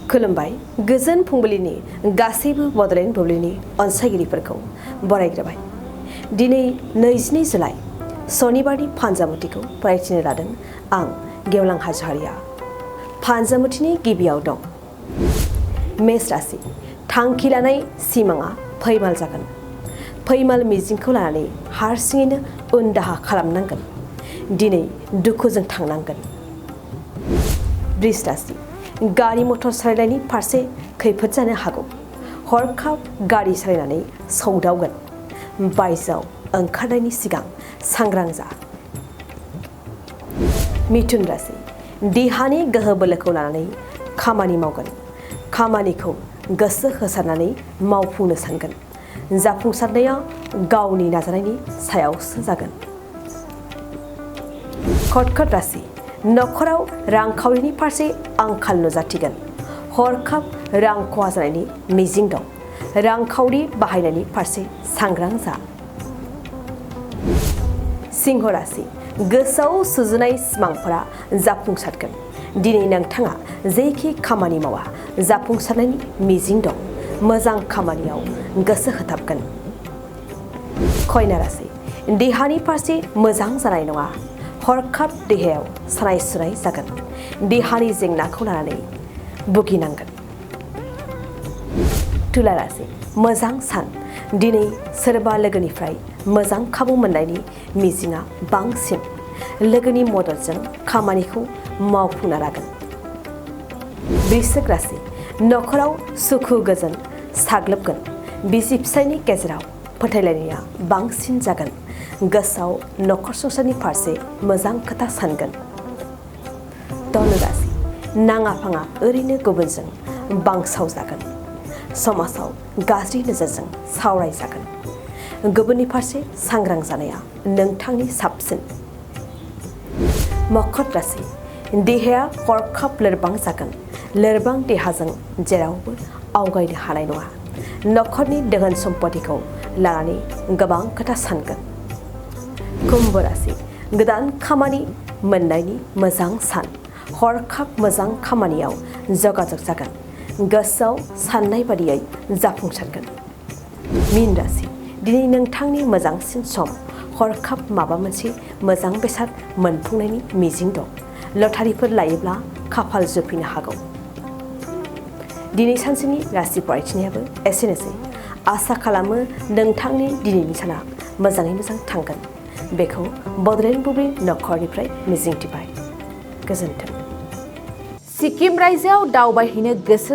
खुलुमबाय गोजोन फुंबिलिनि गासैबो बड'लेण्ड बुब्लिनि अनसायगिरिफोरखौ बरायग्रोबाय। दिनै 22 जुलाइ सनिबारनि फानजामुथिखौ फरायथिनो लादों आं गेवलां हाज'वारिया। फानजामुथिनि गिबियाव दं मेष राशि। थांखि लानाय सिमाङा फैमाल जागोन। फैमाल मिजिंखौ लानानै हारसिङैनो उन दाहा खालामनांगोन। दिनै दुखुजों थांनांगोन। वृष राशि। गारि मटर सालायनायनि फारसे खैफोद जानो हागौ। हरखाब गारि सालायनानै सौदावगोन। बायजोआव ओंखारनायनि सिगां सांग्रां जा। मिथुन राशि। देहानि गोहो बोलोखौ लानानै खामानि मावगोन। खामानिखौ गोसो होसारनानै मावफुंनो सानगोन। जाफुंसारनाया गावनि नाजानायनि सायावसो जागोन। कर्कट राशि। नखराव रांखावरिनि फारसे आंखाल नुजाथिगोन। हरखाब रां खहा जानायनि मिजिं दं। रांखावरि बाहायनायनि फारसे सांग्रां जा। सिंह राशि। गोसोआव सुजुनाय सिमांफोरा जाफुंसारगोन। दिनै नोंथाङा जेखि खामानि मावा जाफुंसारनायनि मिजिं दं। मोजां खामानियाव गोसो होथाबगोन। कन्या राशि। देहानि फारसे मोजां जानाय नङा। हरखाब देहायाव सानाय सुनाय जागोन। देहानि जेंनाखौ लानानै भुगिनांगोन। तुला राशि। मोजां सान। दिनै सोरबा लोगोनिफ्राय मोजां खाबु मोननायनि मिजिंआ बांसिन। लोगोनि मददजों खामानिखौ मावफुंना लागोन। वृश्चिक राशि। नखराव सुखु गोजोन साग्लोबगोन। बिसि फिसायनि गेजेराव फोथायलायनाया बांसिन जागोन। गोसोआव नखर संसारनि फारसे मोजां खोथा सानगोन। धनु राशि। नाङा फाङा ओरैनो गुबुनजों बांसावजागोन। समाजाव गाज्रि नोजोरजों सावरायजागोन। गुबुननि फारसे सांग्रां जानाया नोंथांनि साबसिन। मकर राशि। देहाया हरखाब लोरबां जागोन। लोरबां देहाजों जेरावबो आवगायनो हानाय नङा। नखरनि दोहोन सम्पतिखौ लानानै गोबां खोथा सानगोन। कुम्भ राशि। गोदान खामानि मोननायनि मोजां सान। हरखाब मोजां खामानियाव जगाजग जागोन। गोसोआव साननाय बादियै जाफुंसारगोन। मीन राशि। दिनै नोंथांनि मोजांसिन सम। हरखाब माबा मोनसे मोजां बेसाद मोनफुंनायनि मिजिं दं। लटारिफोर लायोब्ला खाफाल जुफिनो हागौ। दिनै सानसेनि राशि फरायथिनायाबो एसेनोसै। आसा खालामो नोंथांनि दिनैनि साना मोजाङै मोजां थांगोन। बेखौ बड'लेण्ड बुब्लि नखरनिफ्राय मिजिंथिबाय। गोजोन्थों। सिक्किम रायजोआव दावबायहैनो गोसो